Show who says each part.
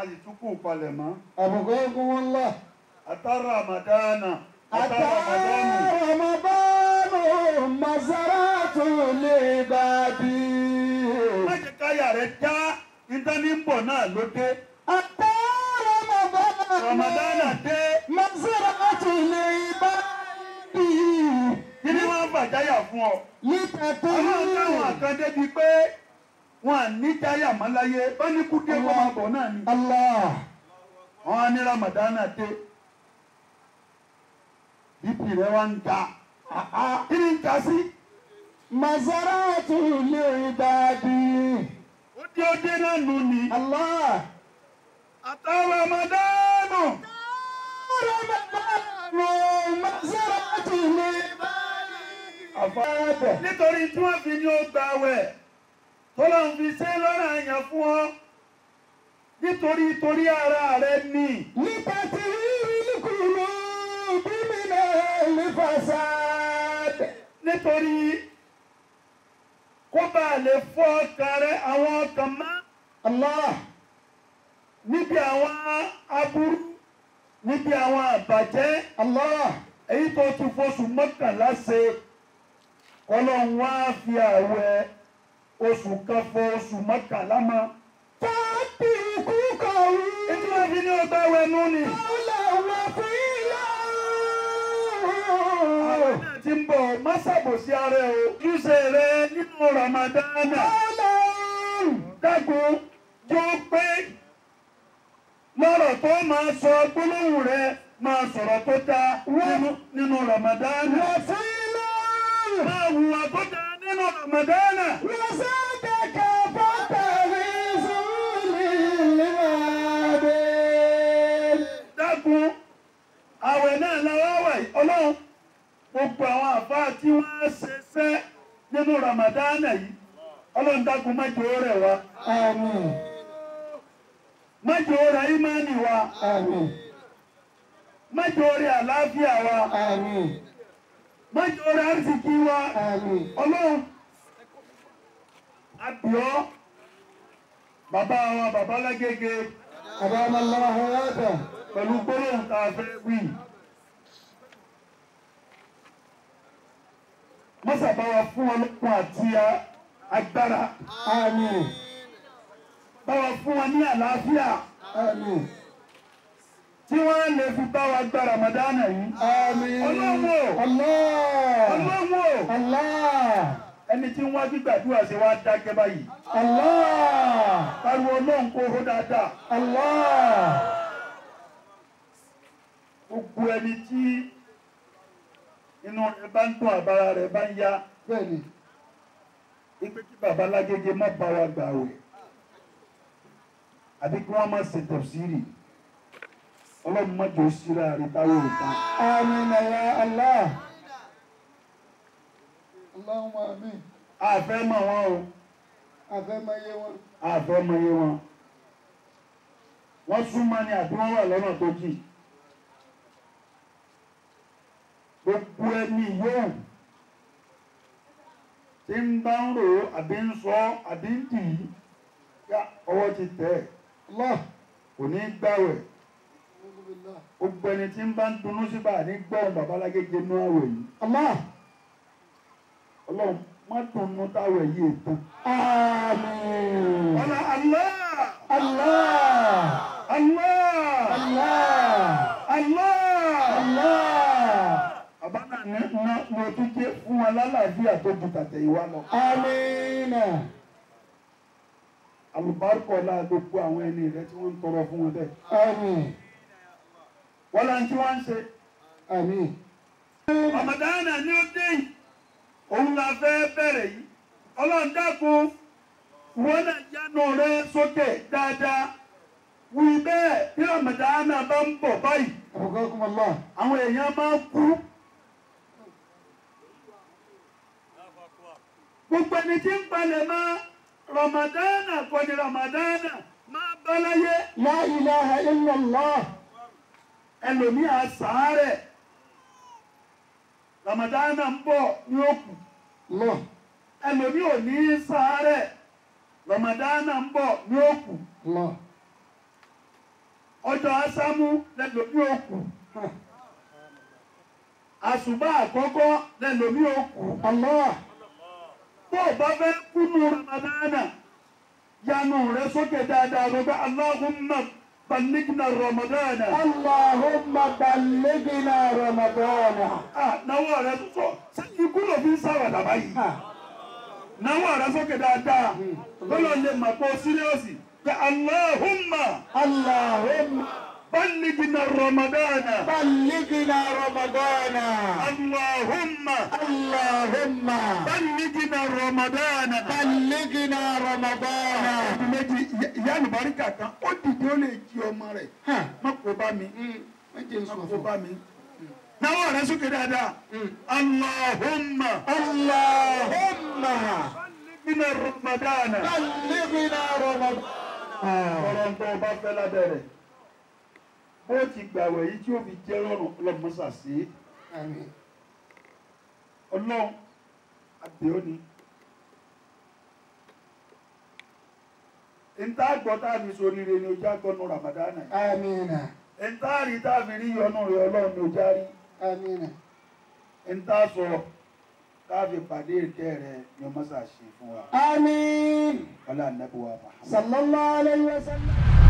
Speaker 1: A sì tún kú palẹ̀mọ́.
Speaker 2: Abqakumullah.
Speaker 1: Ata Ramadana. Ata Ramadanu.
Speaker 2: Ramadanu mazaratu libadi.
Speaker 1: Má jẹ́ káyà rẹ̀ já nítorí ń bọ̀ náà ló dé.
Speaker 2: Ata Ramadanu.
Speaker 1: Ramadana dé.
Speaker 2: Mazaratu libadi.
Speaker 1: Kí ni wọ́n fàjáyà fún ọ? Ọlọ́run káwọn kan débi pé wọn à ní jáyà mọ́ láyé bá ní kú dé kó máa bọ̀ náà ni.
Speaker 2: Allah.
Speaker 1: Wọ́n á ní Ramadana dé. BP rẹ̀ wá ń ga. Kí ni ń ga sí?
Speaker 2: Mazaratu libadi.
Speaker 1: Ó dé ó dé náà nù ni.
Speaker 2: Allah.
Speaker 1: Ata Ramadanu.
Speaker 2: Ramadanu mazaratu libadi.
Speaker 1: Nítorí tí wọ́n fi ní ó gba àwẹ̀ tọ́lọ́run fi ṣe lọ́rọ̀ àyàn fún ọ nítorí torí ara rẹ ni.
Speaker 2: Nípa tí ìrìnkùnú bí mi náà lè fasad.
Speaker 1: Nítorí kó bá lè fọ́ ọkàn rẹ àwọn ọkàn mọ́.
Speaker 2: Allah.
Speaker 1: Níbi àwọn aburú níbi àwọn àbàjẹ́.
Speaker 2: Allah.
Speaker 1: Èyí tó ti fọṣù mọ́kànlá ṣe. Ọlọ́run wá fi àwẹ̀ oṣù kan fọ oṣù mọ́kànlá mọ́.
Speaker 2: Tàbí ikú kọ̀wé.
Speaker 1: Ètò wọn fi ní ọgbà àwẹ̀ nù ni.
Speaker 2: Ọlọ́wọ́ fi lọ.
Speaker 1: Àwẹ̀ náà ti ń bọ̀ má ṣàbòsí ara ẹ o. Ojúṣe rẹ nínú Ramadana.
Speaker 2: Ọlọ́run.
Speaker 1: Dákun jó pé lọ́rọ̀ tó máa sọ gbólóhùn rẹ máa sọ̀rọ̀ tó dáa nínú Ramadana.
Speaker 2: Wọ́n fi lọ.
Speaker 1: Máa hùwà tó dáa nínú Ramadana.
Speaker 2: Wọ́sẹ̀dẹ̀kẹ̀ fọ́tẹ̀lì sùúrì lìmọ̀dé.
Speaker 1: Dákun, àwẹ̀ náà làwọn wà yìí. Ọlọ́run, gbogbo àwọn àfáà tí wọ́n ṣiṣẹ́ nínú Ramadana yìí. Ọlọ́run dákun má jẹ́ ó rẹ̀ wá.
Speaker 2: Àmín.
Speaker 1: Má jẹ́ ó rẹ̀ ìmánì wa.
Speaker 2: Àmín.
Speaker 1: Má jẹ́ ó rẹ̀ àlàáfíà wa.
Speaker 2: Àmín.
Speaker 1: Má jẹ́ ó rẹ̀ àrísìkí wa.
Speaker 2: Àmín.
Speaker 1: Ọlọ́run àbíọ́ bàbá wa bàbá Lágége
Speaker 2: Adamallahu hayata.
Speaker 1: pẹ̀lú gbólóhùn tá a fẹ́ wí. Mọ́sà bá wa fún ọlọ́kun àti agbára.
Speaker 2: Àmín.
Speaker 1: Bá wa fún wọn ní àlàáfíà.
Speaker 2: Àmín.
Speaker 1: Tí wọ́n lè fi bá wa gba Ramadana yìí.
Speaker 2: Àmín.
Speaker 1: Ọlọ́run o.
Speaker 2: Allah.
Speaker 1: Ọlọ́run o.
Speaker 2: Allah.
Speaker 1: Ẹni tí ń wá gbígbàdúrà ṣe wá dákẹ́ báyìí.
Speaker 2: Allah.
Speaker 1: Pariwo Ọlọ́run kó hó dáadáa.
Speaker 2: Allah.
Speaker 1: Gbogbo ẹni tí inú rẹ̀ bá ń dùn àbára rẹ̀ bá ń yá.
Speaker 2: Bẹ́ẹ̀ni.
Speaker 1: Ipe kí bàbá Lágége má bá wa gbààwẹ̀. Àbí kí wọ́n má ṣe tafsírì. Ọlọ́run má jò síra rẹ̀ táwọn ò tán.
Speaker 2: Àmín ya Allah. Allahumma àmín.
Speaker 1: A fẹ́ mọ̀ wọ́n o.
Speaker 2: A fẹ́ mọ̀ iye wọn.
Speaker 1: A fẹ́ mọ̀ iye wọn. Wọ́n súnmọ́ ni àbí wọ́n wà lọ́nà tó jìn. Gbogbo ẹni yóò tí ń bá ń rò ó àbí ń sọ àbí ń dì í yá ọwọ́ ti tẹ̀ ẹ́.
Speaker 2: Allah.
Speaker 1: Kò ní gbàwẹ̀. Gbogbo ẹni tí ń bá ń dunnú síbà ní gbọ́n bàbá Lágége nú àwẹ̀ yìí.
Speaker 2: Allah.
Speaker 1: Ọlọ́run má dunnú táwẹ̀ yìí tán.
Speaker 2: Àmín.
Speaker 1: Ọlá Allah.
Speaker 2: Allah.
Speaker 1: Allah.
Speaker 2: Allah.
Speaker 1: Allah.
Speaker 2: Allah.
Speaker 1: Bàbá náà ní mo tún jẹ́ fún wa lálàáfíà tó ju tàtẹ̀ ìwá lọ.
Speaker 2: Àmín.
Speaker 1: Àlùbáríkọ̀ ọlá gbogbo àwọn ẹni rẹ tí wọ́n ń tọrọ fún wọn bẹ́ẹ̀.
Speaker 2: Àmín.
Speaker 1: Wọ́n lá ń tí wọ́n ń ṣe.
Speaker 2: Àmín.
Speaker 1: Ramadana ni ó dé yìí. Òun la fẹ́ bẹ̀rẹ̀ yìí. Ọlọ́run dákun, wọ́n náà yánu rẹ sókè dáadáa. Wí bẹ́ẹ̀ bí Ramadana bá ń bọ̀ báyìí.
Speaker 2: Abqakumullah.
Speaker 1: Àwọn èèyàn máa ń kú. Gbogbo ẹni tí ń palẹ̀ mọ́ Ramadana kọ́ ni Ramadana máa bá láyé.
Speaker 2: La ilaha illallah.
Speaker 1: Ẹlòmíà sàárẹ̀. Ramadana ń bọ̀ ní òkú.
Speaker 2: Allah.
Speaker 1: Ẹlòmíì ò ní sàárẹ̀. Ramadana ń bọ̀ ní òkú.
Speaker 2: Allah.
Speaker 1: Ọjọ́ Ásámú lẹ́lòmí òkú. Àsùbá àkọ́kọ́ lẹ́lòmí òkú.
Speaker 2: Allah.
Speaker 1: Bó o bá fẹ́ kúnú Ramadana, yanu rẹ sókè dáadáa lọ́gbà Allahumma ballighna Ramadana.
Speaker 2: Allahumma ballighna Ramadana.
Speaker 1: Ah, náwó rẹ sọ, ṣé ikú ló fi ń sáwàdà báyìí? Náwó rẹ sókè dáadáa, lọ́lọ́ lè mà pọ̀ síríọ̀sì. Pé Allahumma.
Speaker 2: Allahumma.
Speaker 1: Ballighna Ramadana.
Speaker 2: Ballighna Ramadana.
Speaker 1: Allahumma.
Speaker 2: Allahumma.
Speaker 1: Ballighna Ramadana.
Speaker 2: Ballighna Ramadana.
Speaker 1: Ẹbí méjì ìyá àlùbáríkà kan, ó dìde ó lè jí ọmọ rẹ̀. Má kó bá mi. Má kó bá mi. Náwó rẹ sókè dáadáa. Allahumma.
Speaker 2: Allahumma.
Speaker 1: Ballighna Ramadana.
Speaker 2: Ballighna Ramadana.
Speaker 1: Ọ̀rọ̀ ń tọ́ ọba fẹ́ lábẹ́ rẹ̀. Bó ti gbàwẹ̀ yìí tí ó fi jẹ́ rọrùn ọlọ́mọṣà sí.
Speaker 2: Àmín.
Speaker 1: Ọlọ́run àbẹ̀ ó ni. Nta gbọ́ tá a fi soríire ni ojú àgbọ̀nù Ramadana.
Speaker 2: Àmín.
Speaker 1: Nta rí tá a fi rí yọnu rẹ̀ Ọlọ́run ni ojú àrí.
Speaker 2: Àmín.
Speaker 1: Nta sọ tá a fi pàdé ìkẹ́ rẹ̀ ni ọmọ sà ṣe fún wa.
Speaker 2: Àmín.
Speaker 1: Ọlá ànábì wa Muhammad.
Speaker 2: Sallallahu alayhi wa sallam.